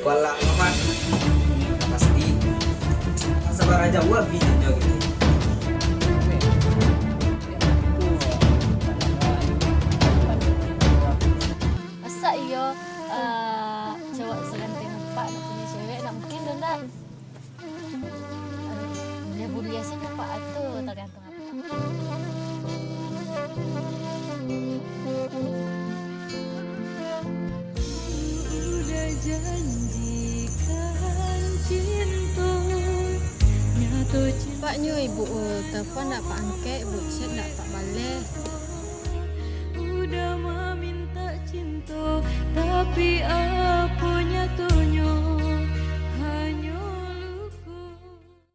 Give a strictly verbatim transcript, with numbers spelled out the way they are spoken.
Walah, Muhammad. Pasti. Sabar aja, wah, bini aja gitu. Masa iyo, eh, cowok seganteng Apak nak punya cewek, nak mungkin doh ndak? Aduh, buliah-buliah sajo Apak tu, tergantung Apak. Pak nyo, ibu, eh, telepon ndak Pak angkek, ibu chat ndak Pak baleh.